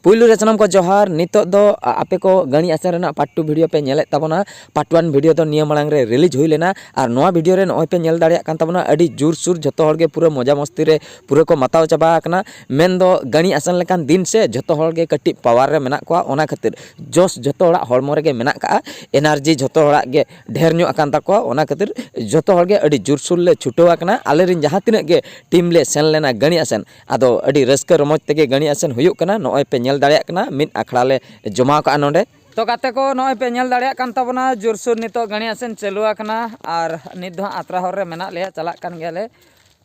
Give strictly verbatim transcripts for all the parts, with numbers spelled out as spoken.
ᱯᱩᱭᱞᱩ ᱨᱮ ᱥᱟᱱᱟᱢ ᱠᱚ ᱡᱚᱦᱟᱨ᱾ ᱱᱤᱛᱚᱜ ᱫᱚ ᱟ-, ᱟᱯᱮ ᱠᱚ ᱜᱟᱹᱲᱤ ᱟᱥᱮᱱ ᱨᱮᱱᱟᱜ ᱯᱟᱨᱴ ᱴᱩ ᱵᱷᱤᱰᱤᱭᱳ ᱯᱮ ᱧᱮᱞᱮᱫ ᱛᱟᱵᱚᱱᱟ᱾ ᱯᱟᱨᱴ ᱣᱟᱱ ᱵᱷᱤᱰᱤᱭᱳ ᱫᱚ ᱱᱤᱭᱟᱹ ᱢᱟᱲᱟᱝ ᱨᱮ ᱨᱤᱞᱤᱡᱽ ᱦᱩᱭ ᱞᱮᱱᱟ, ᱟᱨ ᱱᱚᱣᱟ ᱵᱷᱤᱰᱤᱭᱳ ᱨᱮ ᱱᱚᱜᱼᱚᱭ ᱯᱮ ᱧᱮᱞ ᱫᱟᱲᱮᱭᱟᱜ ᱠᱟᱱ ᱛᱟᱵᱚᱱᱟ, ᱟᱹᱰᱤ ᱡᱳᱨᱥᱳᱨ ᱡᱷᱚᱛᱚ ᱦᱚᱲ ᱜᱮ ᱯᱩᱨᱟᱹ ᱢᱚᱡᱟ ᱢᱚᱥᱛᱤ ᱨᱮ ᱯᱩᱨᱟᱹ ᱠᱚ ᱢᱟᱛᱟᱣ ᱪᱟᱵᱟ ᱟᱠᱟᱱᱟ᱾ ᱢᱮᱱᱫᱚ ᱜᱟᱹᱲᱤ ᱟᱥᱮᱱ ᱞᱮᱠᱟᱱ ᱫᱤᱱ ᱥᱮ, ᱡᱷᱚᱛᱚ ᱦᱚᱲ ᱜᱮ ᱠᱟᱹᱴᱤᱡ ᱯᱟᱣᱟᱨ ᱨᱮ ᱢᱮᱱᱟᱜ ᱠᱚᱣᱟ, ᱚᱱᱟ ᱠᱷᱟᱹᱛᱤᱨ ᱡᱳᱥ ᱡᱷᱚᱛᱚ ᱦᱚᱲᱟᱜ ᱦᱚᱲᱢᱚ ᱨᱮᱜᱮ ᱢᱮᱱᱟᱜ ᱠᱟᱜᱼᱟ, ᱮᱱᱟᱨᱡᱤ ᱡᱷᱚᱛᱚ ᱦᱚᱲᱟᱜ ᱜᱮ ᱰᱷᱮᱨ ᱧᱚᱜ ᱟᱠᱟᱱ ᱛᱟᱠᱚᱣᱟ᱾ ᱚᱱᱟ ᱠᱷᱟᱹᱛᱤᱨ ᱡᱷᱚᱛᱚ ᱦᱚᱲ ᱜᱮ ᱟᱹᱰᱤ ᱡᱳᱨᱥᱳᱨ ᱞᱮ ᱪᱷᱩᱴᱟᱹᱣ ᱟᱠᱟᱱᱟ᱾ ᱟᱞᱮ ᱨᱮᱱ ᱡᱟᱦᱟᱸ ᱛᱤᱱᱟᱹᱜ ᱜᱮ ᱴᱤᱢ ᱞᱮ ᱥᱮᱱ ᱞᱮᱱᱟ ᱜᱟᱹᱲᱤ ᱟᱥᱮᱱ, ᱟᱫᱚ ᱟᱹᱰᱤ ᱨᱟᱹᱥᱠᱟᱹ ᱨᱚᱢᱚᱡᱽ ᱛᱮᱜᱮ ᱜᱟᱹᱲᱤ ᱟᱥᱮᱱ ᱦᱩᱭᱩᱜ ᱠᱟᱱᱟ᱾ ᱱᱚᱜᱼᱚᱭ ᱯᱮ ᱧᱮᱞ ᱫᱟᱲᱮᱭᱟᱜ ᱠᱟᱱᱟ, ᱢᱤᱫ ᱟᱠᱷᱲᱟ ᱞᱮ ᱡᱚᱢᱟᱣ ᱠᱟᱜᱼᱟ ᱱᱚᱰᱮ᱾ ᱛᱚ ᱜᱟᱛᱮ ᱠᱚ, ᱱᱚᱜᱼᱚᱭ ᱯᱮ ᱧᱮᱞ ᱫᱟᱲᱮᱭᱟᱜ ᱠᱟᱱ ᱛᱟᱵᱚᱱᱟ, ᱡᱳᱨᱥᱳᱨ ᱱᱤᱛᱚᱜ ᱜᱟᱹᱲᱤ ᱟᱥᱮᱱ ᱪᱟᱹᱞᱩ ᱟᱠᱟᱱᱟ᱾ ᱟᱨ ᱱᱤᱛ ᱫᱚ ᱦᱟᱸᱜ ᱟᱛᱨᱟ ᱦᱚᱨ ᱨᱮ ᱢᱮᱱᱟᱜ ᱞᱮᱭᱟ, ᱪᱟᱞᱟᱜ ᱠᱟᱱ ᱜᱮᱭᱟᱞᱮ᱾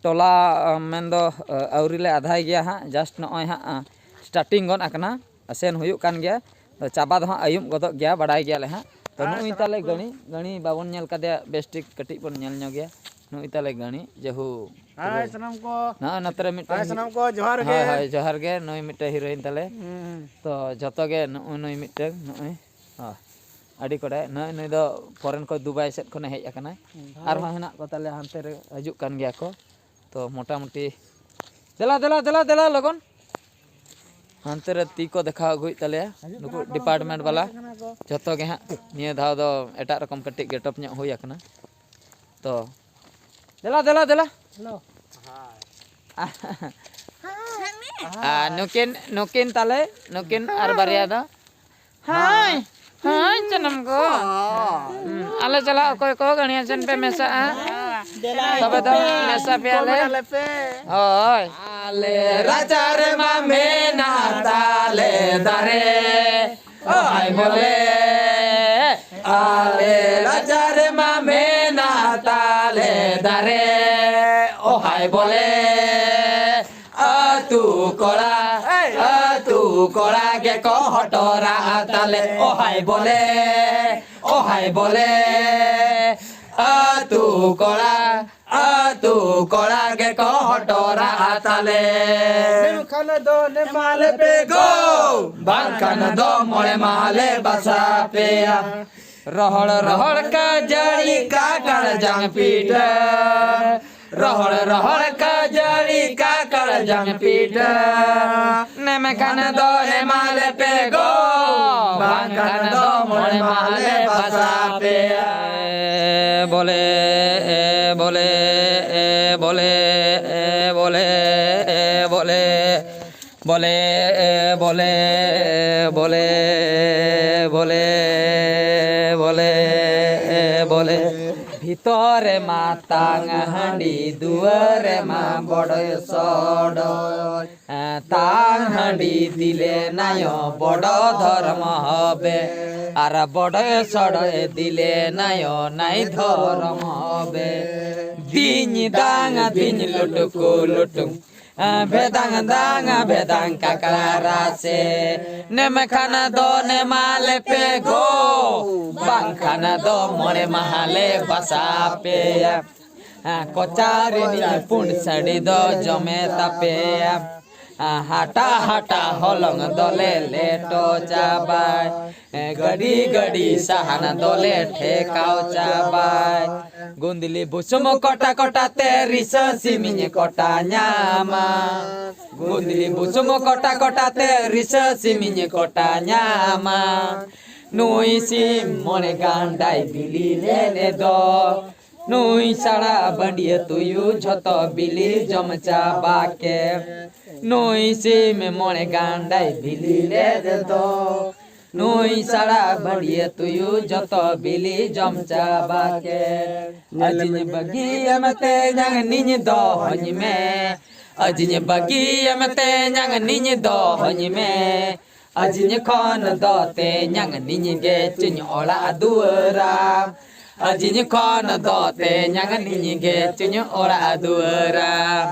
ᱴᱚᱞᱟ, ᱟᱸ, ᱢᱮᱱᱫᱚ, ᱟᱸ, ᱟᱹᱣᱨᱤ ᱞᱮ ᱟᱫᱷᱟᱭ ᱜᱮᱭᱟ ᱦᱟᱸᱜ, ᱡᱟᱥᱴ ᱱᱚᱜᱼᱚᱭ ᱦᱟᱸᱜ, ᱟᱸ, ᱥᱴᱟᱨᱴᱤᱝ ᱜᱚᱫ ᱟᱠᱟᱱᱟ, ᱟᱥᱮᱱ ᱦᱩᱭᱩᱜ ᱠᱟᱱ ᱜᱮᱭᱟ᱾ ᱛᱚ ᱪᱟᱵᱟ ᱫᱚ ᱦᱟᱸᱜ ᱟᱹᱭᱩᱵ ᱜᱚᱫᱚᱜ ᱜᱮᱭᱟ, ᱵᱟᱰᱟᱭ ᱜᱮᱭᱟᱞᱮ ᱦᱟᱸᱜ᱾ ᱛᱚ ᱱᱩᱜᱼᱩᱭ ᱛᱟᱞᱮ ᱜᱟᱹᱲᱤ, ᱜᱟᱹᱲᱤ ᱵᱟᱵᱚᱱ ᱧᱮᱞ ᱠᱟᱫᱮᱭᱟ ᱵᱮᱥ ᱴᱷᱤᱠ, ᱠᱟᱹᱴᱤᱡ ᱵᱚᱱ ᱧᱮᱞ ᱧᱚᱜᱮᱭᱟ᱾ ᱱᱩᱜᱼᱩᱭ ᱛᱟᱞᱮ ᱜᱟᱹᱲᱤ, ᱡᱟᱹᱦᱩ᱾ ᱦᱟᱭ ᱥᱟᱱᱟᱢ ᱠᱚ᱾ ᱱᱚᱜᱼᱚᱭ ᱱᱚᱛᱮ ᱨᱮ ᱢᱤᱫᱴᱮᱱ ᱦᱟᱭ ᱥᱟᱱᱟᱢ ᱠᱚ, ᱡᱚᱦᱟᱨ ᱜᱮ᱾ ᱦᱳᱭ, ᱦᱳᱭ, ᱡᱚᱦᱟᱨ ᱜᱮ᱾ ᱱᱩᱭ ᱢᱤᱫᱴᱮᱱ ᱦᱤᱨᱳᱭᱤᱱ ᱛᱟᱞᱮ᱾ ᱦᱩᱸ᱾ ᱛᱚ ᱡᱷᱚᱛᱚ ᱜᱮ ᱱᱩᱜᱼᱩᱭ ᱱᱩᱭ ᱢᱤᱫᱴᱮᱱ, ᱱᱩᱜᱼᱩᱭ᱾ ᱦᱳᱭ᱾ ᱟᱹᱰᱤ ᱠᱚᱰᱟᱭ᱾ ᱱᱩᱭ, ᱱᱩᱭ ᱫᱚ ᱯᱷᱚᱨᱮᱱ ᱠᱷᱚᱱ, ᱫᱩᱵᱟᱭ ᱥᱮᱫ ᱠᱷᱚᱱᱮ ᱦᱮᱡ ᱟᱠᱟᱱᱟᱭ᱾ ᱦᱩᱸ᱾ ᱟᱨᱦᱚᱸ ᱦᱮᱱᱟᱜ ᱠᱚ ᱛᱟᱞᱮᱭᱟ, ᱦᱟᱱᱛᱮ ᱨᱮ ᱦᱤᱡᱩᱜ ᱠᱟᱱ ᱜᱮᱭᱟ ᱠᱚ᱾ ᱛᱚ ᱢᱚᱴᱟᱢᱩᱴᱤ ᱫᱮᱞᱟ, ᱫᱮᱞᱟ, ᱫᱮᱞᱟ, ᱫᱮᱞᱟ ᱞᱚᱜᱚᱱ᱾ ᱦᱟᱱᱛᱮ ᱨᱮ ᱛᱤ ᱠᱚ ᱫᱮᱠᱷᱟᱣ ᱟᱹᱜᱩᱭᱮᱫ ᱛᱟᱞᱮᱭᱟ ᱱᱩᱠᱩ ᱰᱤᱯᱟᱨᱴᱢᱮᱱᱴ ᱵᱟᱞᱟ᱾ ᱡᱷᱚᱛᱚ ᱜᱮ ᱦᱟᱸᱜ ᱱᱤᱭᱟᱹ ᱫᱷᱟᱣ ᱫᱚ ᱮᱴᱟᱜ ᱨᱚᱠᱚᱢ ᱠᱟᱹᱴᱤᱡ ᱜᱮᱴᱟᱯ ᱧᱚᱜ ᱦᱩᱭ ᱟᱠᱟᱱᱟ᱾ ᱛᱚ ᱫᱮᱞᱟ, ᱫᱮᱞᱟ, ᱫᱮᱞᱟ᱾ ᱦᱮᱞᱳ᱾ ᱟᱨ ᱱᱩᱠᱤᱱ, ᱱᱩᱠᱤᱱ ᱛᱟᱞᱮ, ᱱᱩᱠᱤᱱ ᱟᱨ ᱵᱟᱨᱭᱟ ᱫᱚ᱾ ᱦᱳᱭ, ᱦᱳᱭ, ᱡᱟᱱᱟᱢ ᱠᱚ᱾ ᱦᱩᱸ, ᱟᱞᱮ ᱪᱟᱞᱟᱜ ᱚᱠᱚᱭ ᱠᱚ ᱜᱟᱹᱲᱤ ᱟᱥᱮᱱ ᱯᱮ ᱢᱮᱥᱟᱜᱼᱟ? ᱛᱚᱵᱮ ᱫᱚ ᱢᱮᱥᱟ ᱯᱮᱭᱟᱞᱮ᱾ ᱦᱳᱭ᱾ ᱟᱞᱮ ᱨᱟᱪᱟ ᱨᱮᱢᱟ ᱢᱮᱱᱟᱜ ᱛᱟᱞᱮ ᱫᱟᱨᱮ, ᱚ ᱦᱟᱭ ᱵᱚᱞᱮ᱾ ᱟᱞᱮ ᱨᱟᱪᱟ ᱨᱮᱢᱟ ᱢᱮᱱᱟᱜ ᱛᱟᱞᱮ ᱫᱟᱨᱮ, ᱚ ᱦᱟᱭ ᱵᱚᱞᱮ᱾ ᱟᱹᱛᱩ ᱠᱚᱲᱟ, ᱟᱹᱛᱩ ᱠᱚᱲᱟ ᱜᱮᱠᱚ ᱦᱚᱴᱚᱨᱟ ᱛᱟᱞᱮ, ᱚ ᱦᱟᱭ ᱵᱚᱞᱮ, ᱚ ᱦᱟᱭ ᱵᱚᱞᱮ᱾ ᱟᱹᱛᱩ ᱠᱚᱲᱟ, ᱟᱹᱛᱩ ᱠᱚᱲᱟ ᱜᱮᱠᱚ ᱦᱚᱴᱚᱨᱟ ᱛᱟᱞᱮ᱾ ᱢᱮᱱᱠᱷᱟᱱ ᱫᱚ ᱱᱮᱢᱟᱞᱮ ᱯᱮ ᱜᱚ, ᱵᱟᱝᱠᱷᱟᱱ ᱫᱚ ᱢᱚᱬᱮ ᱢᱟᱦᱟᱞᱮ ᱵᱟᱥᱟ ᱯᱮᱭᱟ᱾ ᱨᱚᱦᱚᱲ ᱨᱚᱦᱚᱲ ᱠᱟᱡᱟᱹᱲᱤ ᱠᱟᱠᱟᱲ ᱡᱟᱝ ᱯᱤᱴᱷᱟᱹ, ᱨᱚᱦᱚᱲ ᱨᱚᱦᱚᱲ ᱠᱟᱡᱟᱹᱲᱤ ᱠᱟᱠᱟᱲ ᱡᱟᱝ ᱯᱤᱴᱷᱟᱹ᱾ ᱱᱮᱢ ᱠᱷᱟᱱ ᱫᱚ ᱮᱢᱟ ᱞᱮᱯᱮ ᱜᱚ, ᱵᱟᱝᱠᱷᱟᱱ ᱫᱚ ᱢᱚᱬᱮ ᱢᱟᱦᱟ ᱞᱮ ᱵᱟᱥᱟ ᱯᱮᱭᱟ᱾ ᱵᱚᱞᱮ, ᱵᱚᱞᱮ, ᱵᱚᱞᱮ, ᱵᱚᱞᱮ, ᱵᱚᱞᱮ, ᱵᱚᱞᱮ, ᱵᱚᱞᱮ, ᱵᱚᱞᱮ, ᱵᱚᱞᱮ, ᱵᱚᱞᱮ, ᱵᱚᱞᱮ᱾ ᱵᱷᱤᱛᱚᱨ ᱨᱮᱢᱟ ᱛᱟᱝ ᱦᱟᱺᱰᱤ, ᱫᱩᱣᱟᱹᱨ ᱨᱮᱢᱟ ᱵᱚᱰᱚᱭ ᱥᱚᱰᱚᱭ᱾ ᱛᱟᱝ ᱦᱟᱺᱰᱤ ᱫᱤᱞᱮ ᱱᱟᱭᱚ, ᱵᱚᱰᱚ ᱫᱷᱚᱨᱚᱢ ᱦᱚᱵᱮ᱾ ᱟᱨ ᱵᱚᱰᱚᱭ ᱥᱚᱰᱚᱭ ᱫᱤᱞᱮ ᱱᱟᱭᱚ, ᱱᱟᱭ ᱫᱷᱚᱨᱚᱢ ᱦᱚᱵᱮ᱾ ᱫᱤᱧ ᱫᱟᱝ ᱫᱤᱧ ᱞᱩᱴᱩᱠᱩ ᱞᱩᱴᱩᱝ, ᱵᱷᱮᱫᱟᱝ ᱫᱟᱝ ᱵᱷᱮᱫᱟᱝ ᱠᱟᱠᱲᱟ ᱨᱟᱥᱮ᱾ ᱱᱮᱢ ᱠᱷᱟᱱ ᱫᱚ ᱱᱮᱢᱟ ᱞᱮᱯᱮ ᱜᱚ, ᱵᱟᱝᱠᱷᱟᱱ ᱫᱚ ᱢᱚᱬᱮ ᱢᱟᱦᱟ ᱞᱮ ᱵᱟᱥᱟ ᱯᱮᱭᱟ᱾ ᱠᱚᱪᱟ ᱨᱤᱱᱤᱡ ᱯᱩᱸᱰ ᱥᱟᱹᱰᱤ ᱫᱚ ᱡᱚᱢᱮ ᱛᱟᱯᱮᱭᱟ᱾ ᱦᱟᱴᱟ ᱦᱟᱴᱟ ᱦᱚᱞᱚᱝ ᱫᱚᱞᱮ ᱞᱮᱴᱚ ᱪᱟᱵᱟᱭ, ᱜᱟᱹᱰᱤ ᱜᱟᱹᱰᱤ ᱥᱟᱦᱟᱱ ᱫᱚᱞᱮ ᱴᱷᱮᱠᱟᱣ ᱪᱟᱵᱟᱭ᱾ ᱜᱩᱸᱫᱽᱞᱤ ᱵᱩᱥᱩᱢ ᱠᱚᱴᱟ ᱠᱚᱴᱟ ᱛᱮ ᱨᱤᱥᱟᱹ ᱥᱤᱢᱤᱧ ᱠᱚᱴᱟ ᱧᱟᱢᱟ᱾ ᱜᱩᱸᱫᱽᱞᱤ ᱵᱩᱥᱩᱢ ᱠᱚᱴᱟ ᱠᱚᱴᱟ ᱛᱮ ᱨᱤᱥᱟᱹ ᱥᱤᱢᱤᱧ ᱠᱚᱴᱟ ᱧᱟᱢᱟ᱾ ᱱᱩᱭ ᱥᱤᱢ ᱢᱚᱬᱮ ᱜᱟᱱᱰᱟᱭ ᱵᱤᱞᱤ ᱞᱮᱫ ᱫᱚ, ᱱᱩᱭ ᱥᱟᱲᱟ ᱵᱟᱹᱰᱤᱭᱟᱹ ᱛᱩᱭᱩ ᱡᱷᱚᱛᱚ ᱵᱤᱞᱤ ᱡᱚᱢ ᱪᱟᱵᱟ ᱠᱮᱫ᱾ ᱱᱩᱭ ᱥᱤᱢ ᱢᱚᱬᱮ ᱜᱟᱱᱰᱟᱭ ᱵᱤᱞᱤ ᱞᱮᱫ ᱫᱚ, ᱱᱩᱭ ᱥᱟᱲᱟ ᱵᱟᱹᱰᱤᱭᱟᱹ ᱛᱩᱭᱩ ᱡᱷᱚᱛᱚ ᱵᱤᱞᱤ ᱡᱚᱢ ᱪᱟᱵᱟ ᱠᱮᱫ᱾ ᱟᱹᱡᱤᱧ ᱵᱟᱹᱜᱤᱭᱟᱢ ᱛᱮᱧᱟᱝ ᱱᱤᱧ ᱫᱚᱦᱚᱧ ᱢᱮ, ᱟᱹᱡᱤᱧ ᱵᱟᱹᱜᱤᱭᱟᱢ ᱛᱮᱧᱟᱝ ᱱᱤᱧ ᱫᱚᱦᱚᱧ ᱢᱮ᱾ ᱟᱹᱡᱤᱧ ᱠᱷᱚᱱ ᱫᱚ ᱛᱮᱧᱟᱝ ᱱᱤᱧ ᱜᱮ ᱪᱩᱧ ᱚᱲᱟᱜ ᱫᱩᱣᱟᱹᱨᱟ᱾ ᱟᱹᱡᱤᱧ ᱠᱷᱚᱱ ᱫᱚ ᱛᱮᱧᱟᱝ ᱱᱤᱧ ᱜᱮ ᱪᱩᱧ ᱚᱲᱟᱜ ᱫᱩᱣᱟᱹᱨᱟ᱾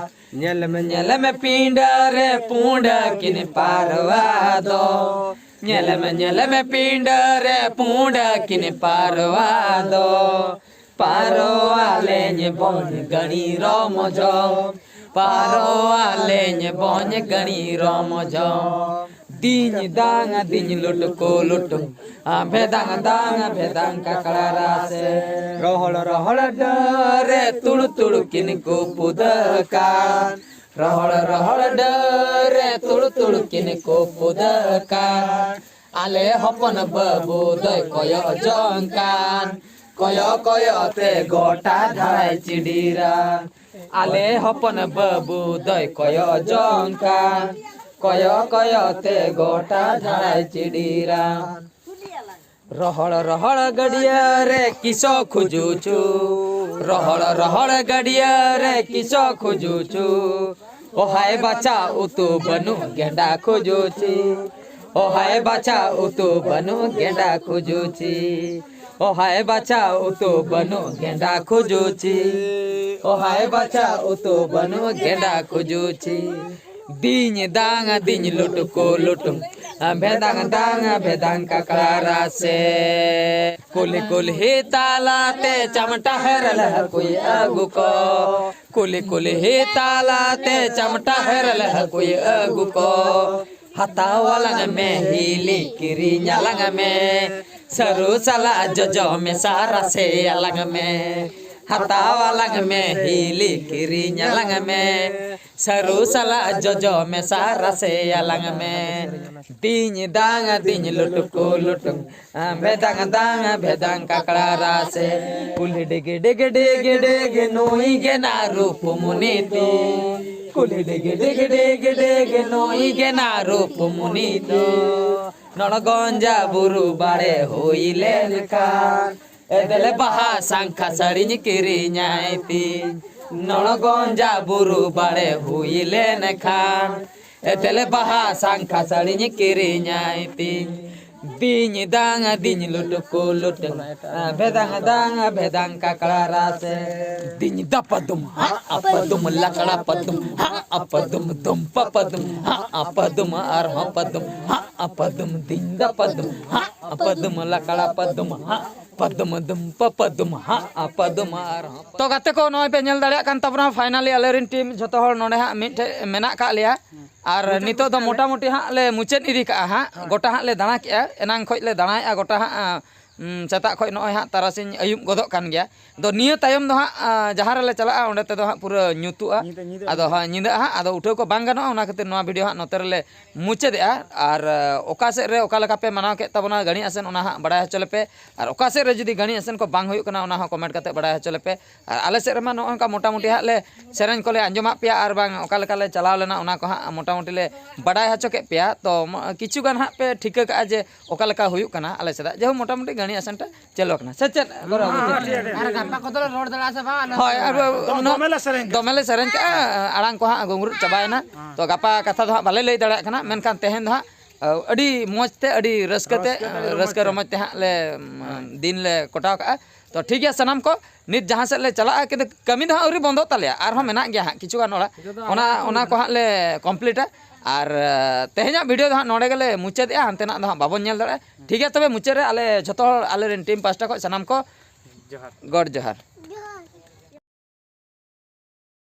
ᱧᱮᱞ ᱢᱮ, ᱧᱮᱞ ᱢᱮ ᱯᱤᱸᱰᱟᱹ ᱨᱮ ᱯᱩᱸᱰ ᱠᱤᱱ ᱯᱟᱨᱣᱟ ᱫᱚ᱾ ᱧᱮᱞ ᱢᱮ, ᱧᱮᱞ ᱢᱮ ᱯᱤᱸᱰᱟᱹ ᱨᱮ ᱯᱩᱸᱰ ᱠᱤᱱ ᱯᱟᱨᱣᱟ ᱫᱚ᱾ ᱯᱟᱨᱣᱟ ᱞᱮᱧ ᱵᱚᱱ ᱜᱟᱹᱲᱤ ᱨᱚᱢᱚᱡᱚ, ᱯᱟᱨᱣᱟ ᱞᱮᱧ ᱵᱚᱱ ᱜᱟᱹᱲᱤ ᱨᱚᱢᱚᱡᱚ᱾ ᱫᱤᱧ ᱫᱟᱝ ᱫᱤᱧ ᱞᱩᱴᱩᱠᱩ ᱞᱩᱴᱩᱝ, ᱵᱷᱮᱫᱟᱝ ᱫᱟᱝ ᱵᱷᱮᱫᱟᱝ ᱠᱟᱠᱲᱟ ᱨᱟᱥᱮ᱾ ᱨᱚᱦᱚᱲ ᱨᱚᱦᱚᱲ ᱰᱟᱹᱨ ᱨᱮ ᱛᱩᱲ ᱛᱩᱲ ᱠᱤᱱ ᱠᱩᱯᱩᱫᱟᱹ ᱠᱟᱱ᱾ ᱨᱚᱦᱚᱲ ᱨᱚᱦᱚᱲ ᱰᱟᱹᱨ ᱨᱮ ᱛᱩᱲ ᱛᱩᱲ ᱠᱤᱱ ᱠᱩᱯᱩᱫ ᱟᱠᱟᱱ᱾ ᱟᱞᱮ ᱦᱚᱯᱚᱱ ᱵᱟᱹᱵᱩ ᱫᱚᱭ ᱠᱚᱭᱚᱜ ᱡᱚᱝ ᱠᱟᱱ᱾ ᱠᱚᱭᱚᱜ ᱠᱚᱭᱚᱜ ᱛᱮ ᱜᱚᱴᱟ ᱫᱷᱟᱨᱟᱭ ᱪᱤᱰᱤᱨᱟ᱾ ᱟᱞᱮ ᱦᱚᱯᱚᱱ ᱵᱟᱹᱵᱩ ᱫᱚᱭ ᱠᱚᱭᱚᱜ ᱡᱚᱝ ᱠᱟᱱ᱾ ᱠᱚᱭᱚᱜ ᱠᱚᱭᱚᱜ ᱛᱮ ᱜᱚᱴᱟ ᱫᱷᱟᱨᱟᱭ ᱪᱤᱰᱤᱨᱟ᱾ ᱨᱚᱦᱚᱲ ᱨᱚᱦᱚᱲ ᱜᱟᱹᱰᱭᱟᱹ ᱨᱮ ᱠᱤᱥᱚ ᱠᱷᱩᱡᱩᱪᱩ᱾ ᱨᱚᱦᱚᱲ ᱨᱚᱦᱚᱲ ᱜᱟᱹᱰᱭᱟᱹ ᱨᱮ ᱠᱤᱥᱚ ᱠᱷᱩᱡᱩᱪᱩ᱾ ᱚᱦᱟᱭ ᱵᱟᱪᱷᱟ ᱩᱛᱩ ᱵᱟᱹᱱᱩᱜ ᱜᱮᱸᱰᱟ ᱠᱷᱩᱡᱩᱪᱤ᱾ ᱚᱦᱟᱭ ᱵᱟᱪᱷᱟ ᱩᱛᱩ ᱵᱟᱹᱱᱩᱜ ᱜᱮᱸᱰᱟ ᱠᱷᱩᱡᱩᱪᱤ᱾ ᱚᱦᱟᱭ ᱵᱟᱪᱷᱟ ᱩᱛᱩ ᱵᱟᱹᱱᱩᱜ ᱜᱮᱸᱰᱟ ᱠᱷᱩᱡᱩᱪᱤ᱾ ᱚᱦᱟᱭ ᱵᱟᱪᱷᱟ ᱩᱛᱩ ᱵᱟᱹᱱᱩᱜ ᱜᱮᱸᱰᱟ ᱠᱷᱩᱡᱩᱪᱤ᱾ ᱫᱤᱧ ᱫᱟᱝ ᱫᱤᱧ ᱞᱩᱴᱩᱠᱩ ᱞᱩᱴᱩᱝ, ᱵᱷᱮᱫᱟᱝ ᱫᱟᱝ ᱵᱷᱮᱫᱟᱝ ᱠᱟᱠᱲᱟ ᱨᱟᱥᱮ᱾ ᱠᱩᱞᱦᱤ ᱠᱩᱞᱦᱤ ᱛᱟᱞᱟᱛᱮ ᱪᱟᱢᱴᱟ ᱦᱮᱨᱮᱞ ᱦᱟᱹᱠᱩᱭ ᱟᱹᱜᱩ ᱠᱚ᱾ ᱠᱩᱞᱦᱤ ᱠᱩᱞᱦᱤ ᱛᱟᱞᱟᱛᱮ ᱪᱟᱢᱴᱟ ᱦᱮᱨᱮᱞ ᱦᱟᱹᱠᱩᱭ ᱟᱹᱜᱩ ᱠᱚ᱾ ᱦᱟᱛᱟᱣ ᱟᱞᱟᱝ ᱢᱮ ᱦᱤᱞᱤ ᱠᱤᱨᱤᱧ ᱟᱞᱟᱝ ᱢᱮ᱾ ᱥᱟᱹᱨᱩ ᱥᱟᱞᱟᱜ ᱡᱚᱡᱚ ᱢᱮᱥᱟ ᱨᱟᱥᱮ ᱟᱞᱟᱝ ᱢᱮ᱾ ᱦᱟᱛᱟᱣ ᱟᱞᱟᱝ ᱢᱮ ᱦᱤᱞᱤ ᱠᱤᱨᱤᱧ ᱟᱞᱟᱝ ᱢᱮ᱾ ᱥᱟᱹᱨᱩ ᱥᱟᱞᱟᱜ ᱡᱚᱡᱚ ᱢᱮᱥᱟ ᱨᱟᱥᱮ ᱟᱞᱟᱝ ᱢᱮ᱾ ᱫᱤᱧ ᱫᱟᱝ ᱫᱤᱧ ᱞᱩᱴᱩᱠᱩ ᱞᱩᱴᱩᱝ, ᱵᱷᱮᱫᱟᱝ ᱫᱟᱝ ᱵᱷᱮᱫᱟᱝ ᱠᱟᱠᱲᱟ ᱨᱟᱥᱮ᱾ ᱠᱩᱞᱦᱤ ᱰᱤᱜᱤ ᱰᱤᱜᱤ ᱰᱤᱜᱤ ᱰᱤᱜᱤ ᱱᱩᱭ ᱜᱮ ᱱᱟ ᱨᱩᱯᱢᱩᱱᱤ ᱛᱤᱧ᱾ ᱠᱩᱞᱦᱤ ᱰᱤᱜᱤ ᱰᱤᱜᱤ ᱰᱤᱜᱤ ᱰᱤᱜᱤ ᱱᱩᱭ ᱜᱮ ᱱᱟ ᱨᱩᱯᱢᱩᱱᱤ ᱛᱤᱧ᱾ ᱱᱚᱲᱜᱚᱸᱡᱟ ᱵᱩᱨᱩ ᱵᱟᱲᱮ ᱦᱩᱭ ᱞᱮᱱᱠᱷᱟᱱ, ᱮᱫᱮᱞᱮ ᱵᱟᱦᱟ ᱥᱟᱝᱠᱷᱟ ᱥᱟᱹᱲᱤᱧ ᱠᱤᱨᱤᱧᱟᱭ ᱛᱤᱧ᱾ ᱱᱚᱲᱜᱚᱸᱡᱟ ᱵᱩᱨᱩ ᱵᱟᱲᱮ ᱦᱩᱭ ᱞᱮᱱᱠᱷᱟᱱ, ᱮᱫᱮᱞᱮ ᱵᱟᱦᱟ ᱥᱟᱝᱠᱷᱟ ᱥᱟᱹᱲᱤᱧ ᱠᱤᱨᱤᱧᱟᱭ ᱛᱤᱧ᱾ ᱫᱤᱧ ᱫᱟᱝ ᱫᱤᱧ ᱞᱩᱴᱩᱠᱩ ᱞᱩᱴᱩᱝ, ᱵᱷᱮᱫᱟᱝ ᱫᱟᱝ ᱵᱷᱮᱫᱟᱝ ᱠᱟᱠᱲᱟ ᱨᱟᱥᱮ᱾ ᱫᱤᱧ ᱫᱟᱯᱟᱫᱩᱢ ᱦᱟᱸᱜ ᱟᱯᱟᱫᱩᱢ ᱞᱟᱠᱲᱟ ᱯᱟᱫᱩᱢ ᱦᱟᱸᱜ ᱟᱯᱟᱫᱩᱢ ᱫᱩᱢ ᱯᱟᱯᱟᱫᱩᱢ ᱦᱟᱸᱜ ᱟᱯᱟᱫᱩᱢ ᱟᱨᱦᱚᱸ ᱯᱟᱫᱩᱢ ᱦᱟᱸᱜ ᱟᱯᱟᱫᱩᱢ ᱫᱤᱧ ᱫᱟᱯᱟᱫᱩᱢ ᱦᱟᱸᱜ ᱟᱯᱟᱫᱩᱢ ᱞᱟᱠᱲᱟ ᱯᱟᱫᱩᱢ ᱦᱟᱸᱜ ᱯᱟᱫᱩᱢ ᱫᱩᱢ ᱯᱟᱯᱟᱫᱩᱢ ᱦᱟᱸᱜ ᱟᱯᱟᱫᱩᱢ ᱟᱨᱦᱚᱸ᱾ ᱛᱚ ᱜᱟᱛᱮ ᱠᱚ, ᱱᱚᱜᱼᱚᱭ ᱯᱮ ᱧᱮᱞ ᱫᱟᱲᱮᱭᱟᱜ ᱠᱟᱱ ᱛᱟᱵᱚᱱᱟ, finally ᱟᱞᱮ ᱨᱮᱱ team ᱡᱷᱚᱛᱚ ᱦᱚᱲ ᱱᱚᱰᱮ ᱦᱟᱸᱜ ᱢᱤᱫ ᱴᱷᱮᱡ ᱢᱮᱱᱟᱜ ᱟᱠᱟᱫ ᱞᱮᱭᱟ᱾ ᱟᱨ ᱱᱤᱛᱚᱜ ᱫᱚ ᱢᱚᱴᱟᱢᱩᱴᱤ ᱦᱟᱸᱜ ᱞᱮ ᱢᱩᱪᱟᱹᱫ ᱤᱫᱤ ᱠᱟᱜᱼᱟ ᱦᱟᱸᱜ, ᱜᱚᱴᱟ ᱦᱟᱸᱜ ᱞᱮ ᱫᱟᱬᱟ ᱠᱮᱜᱼᱟ, ᱮᱱᱟᱝ ᱠᱷᱚᱡ ᱞᱮ ᱫᱟᱬᱟᱭᱮᱜᱼᱟ ᱜᱚᱴᱟ ᱦᱟᱸᱜ, ᱟᱸ, ᱩᱸ, ᱥᱮᱛᱟᱜ ᱠᱷᱚᱱ ᱱᱚᱜᱼᱚᱭ ᱦᱟᱸᱜ ᱛᱟᱨᱟᱥᱤᱧ ᱟᱹᱭᱩᱵ ᱜᱚᱫᱚᱜ ᱠᱟᱱ ᱜᱮᱭᱟ᱾ ᱟᱫᱚ ᱱᱤᱭᱟᱹ ᱛᱟᱭᱚᱢ ᱫᱚ ᱦᱟᱸᱜ, ᱟᱸ, ᱡᱟᱦᱟᱸ ᱨᱮᱞᱮ ᱪᱟᱞᱟᱜᱼᱟ, ᱚᱸᱰᱮ ᱛᱮᱫᱚ ᱦᱟᱸᱜ ᱯᱩᱨᱟᱹ ᱧᱩᱛᱩᱜᱼᱟ᱾ ᱧᱤᱫᱟᱹ, ᱧᱤᱫᱟᱹ᱾ ᱟᱫᱚ ᱦᱟᱸᱜ ᱧᱤᱫᱟᱹᱜᱼᱟ ᱦᱟᱸᱜ, ᱟᱫᱚ ᱩᱴᱷᱟᱹᱣ ᱠᱚ ᱵᱟᱝ ᱜᱟᱱᱚᱜᱼᱟ, ᱚᱱᱟ ᱠᱷᱟᱹᱛᱤᱨ ᱱᱚᱣᱟ ᱵᱷᱤᱰᱤᱭᱳ ᱦᱟᱸᱜ ᱱᱚᱛᱮ ᱨᱮᱞᱮ ᱢᱩᱪᱟᱹᱫᱮᱜᱼᱟ᱾ ᱟᱨ, ᱟᱸ, ᱚᱠᱟ ᱥᱮᱫ ᱨᱮ ᱚᱠᱟ ᱞᱮᱠᱟ ᱯᱮ ᱢᱟᱱᱟᱣ ᱠᱮᱫ ᱛᱟᱵᱚᱱᱟ ᱜᱟᱹᱲᱤ ᱟᱥᱮᱱ, ᱚᱱᱟ ᱦᱟᱸᱜ ᱵᱟᱲᱟᱭ ᱦᱚᱪᱚ ᱞᱮᱯᱮ᱾ ᱟᱨ ᱚᱠᱟ ᱥᱮᱫ ᱨᱮ ᱡᱩᱫᱤ ᱜᱟᱹᱲᱤ ᱟᱥᱮᱱ ᱠᱚ ᱵᱟᱝ ᱦᱩᱭᱩᱜ ᱠᱟᱱᱟ, ᱚᱱᱟ ᱦᱚᱸ ᱠᱚᱢᱮᱱᱴ ᱠᱟᱛᱮ ᱵᱟᱲᱟᱭ ᱦᱚᱪᱚ ᱞᱮᱯᱮ᱾ ᱟᱨ ᱟᱞᱮ ᱥᱮᱫ ᱨᱮᱢᱟ ᱱᱚᱜᱼᱚ ᱱᱚᱝᱠᱟ ᱢᱚᱴᱟᱢᱩᱴᱤ ᱦᱟᱸᱜ ᱞᱮ ᱥᱮᱨᱮᱧ ᱠᱚᱞᱮ ᱟᱸᱡᱚᱢᱟᱫ ᱯᱮᱭᱟ, ᱟᱨ ᱵᱟᱝ ᱚᱠᱟ ᱞᱮᱠᱟ ᱞᱮ ᱪᱟᱞᱟᱣ ᱞᱮᱱᱟ, ᱚᱱᱟ ᱠᱚ ᱦᱟᱸᱜ ᱢᱚᱴᱟᱢᱩᱴᱤ ᱞᱮ ᱵᱟᱰᱟᱭ ᱦᱚᱪᱚ ᱠᱮᱫ ᱯᱮᱭᱟ᱾ ᱛᱚ, ᱢ-, ᱠᱤᱪᱷᱩ ᱜᱟᱱ ᱦᱟᱸᱜ ᱯᱮ ᱴᱷᱤᱠᱟᱹ ᱠᱟᱜᱼᱟ ᱡᱮ ᱚᱠᱟ ᱞᱮᱠᱟ ᱦᱩᱭᱩᱜ ᱠᱟᱱᱟ ᱟᱞᱮ ᱥᱮᱫᱟᱜ᱾ ᱡᱟᱭᱦᱳᱠ, ᱢᱚᱴᱟᱢᱩᱴᱤ ᱜᱟᱹᱲᱤ ᱟᱥᱮᱱ ᱴᱟ ᱪᱟᱹᱞᱩ ᱟᱠᱟᱱᱟ, ᱥᱮ ᱪᱮᱫ? ᱜᱚᱨᱚᱵ? ᱦᱮᱸ, ᱴᱷᱤᱠ, ᱴᱷᱤᱠ᱾ ᱟᱨ ᱜᱟᱯᱟ ᱠᱚᱫᱚ ᱞᱮ ᱨᱚᱲ ᱫᱟᱲᱮᱭᱟᱜᱼᱟ ᱥᱮ ᱵᱟᱝ? ᱟᱞᱮ ᱦᱳᱭ, ᱟᱨ ᱫᱚᱢᱮ ᱞᱮ ᱥᱮᱨᱮᱧ ᱠᱮᱜᱼᱟ᱾ ᱫᱚᱢᱮ ᱞᱮ ᱥᱮᱨᱮᱧ ᱠᱮᱜᱼᱟ, ᱟᱲᱟᱝ ᱠᱚ ᱦᱟᱸᱜ ᱜᱩᱝᱜᱩᱨᱩᱜ ᱪᱟᱵᱟᱭᱮᱱᱟ᱾ ᱦᱮᱸ᱾ ᱛᱚ, ᱜᱟᱯᱟ ᱠᱟᱛᱷᱟ ᱫᱚ ᱦᱟᱸᱜ ᱵᱟᱞᱮ ᱞᱟᱹᱭ ᱫᱟᱲᱮᱭᱟᱜ ᱠᱟᱱᱟ, ᱢᱮᱱᱠᱷᱟᱱ ᱛᱮᱦᱮᱧ ᱫᱚ ᱦᱟᱸᱜ, ᱟᱹᱰᱤ ᱢᱚᱡᱽ ᱛᱮ, ᱟᱹᱰᱤ ᱨᱟᱹᱥᱠᱟᱹ ᱛᱮ, ᱨᱟᱹᱥᱠᱟᱹ ᱛᱮ, ᱟᱹᱰᱤ ᱨᱟᱹᱥᱠᱟᱹ ᱨᱚᱢᱚᱡᱽ ᱨᱚᱢᱚᱡᱽ ᱛᱮ ᱦᱟᱸᱜ ᱞᱮ, ᱩᱢ, ᱦᱮᱸ᱾ ᱫᱤᱱ ᱞᱮ ᱠᱚᱴᱟᱣ ᱠᱟᱜᱼᱟ᱾ ᱛᱚ, ᱴᱷᱤᱠ ᱜᱮᱭᱟ, ᱥᱟᱱᱟᱢ ᱠᱚ ᱱᱤᱛ ᱡᱟᱦᱟᱸ ᱥᱮᱫ ᱞᱮ ᱪᱟᱞᱟᱜᱼᱟ, ᱠᱤᱱᱛᱩ ᱠᱟᱹᱢᱤ ᱫᱚ ᱦᱟᱸᱜ ᱟᱹᱣᱨᱤ ᱵᱚᱱᱫᱚᱜ ᱛᱟᱞᱮᱭᱟ, ᱟᱨᱦᱚᱸ ᱦᱮᱸ᱾ ᱢᱮᱱᱟᱜ ᱜᱮᱭᱟ ᱦᱟᱸᱜ ᱠᱤᱪᱷᱩ ᱜᱟᱱ ᱚᱲᱟᱜ᱾ ᱱᱤᱛᱚᱜ ᱫᱚ ᱚᱱᱟ, ᱟᱨᱦᱚᱸ ᱚᱱᱟ ᱠᱚ ᱦᱟᱸᱜ ᱞᱮ ᱠᱚᱢᱯᱞᱤᱴᱟ᱾ ᱟᱨ, ᱟᱸ, ᱛᱮᱦᱮᱧᱟᱜ ᱵᱷᱤᱰᱤᱭᱳ ᱫᱚ ᱦᱟᱸᱜ ᱱᱚᱰᱮ ᱜᱮᱞᱮ ᱢᱩᱪᱟᱹᱫᱮᱜᱼᱟ, ᱦᱟᱱᱛᱮᱱᱟᱜ ᱫᱚ ᱦᱟᱸᱜ ᱵᱟᱵᱚᱱ ᱧᱮᱞ ᱫᱟᱲᱮᱭᱟᱜᱼᱟ᱾ ᱴᱷᱤᱠ ᱜᱮᱭᱟ, ᱛᱚᱵᱮ ᱢᱩᱪᱟᱹᱫ ᱨᱮ ᱟᱞᱮ ᱡᱷᱚᱛᱚ ᱦᱚᱲ ᱟᱞᱮ ᱨᱮᱱ ᱴᱤᱢ ᱯᱟᱥᱴᱟ ᱠᱷᱚᱱ ᱥᱟᱱᱟᱢ ᱠᱚ ᱡᱚᱦᱟᱨ᱾ ᱜᱚᱰ ᱡᱚᱦᱟᱨ᱾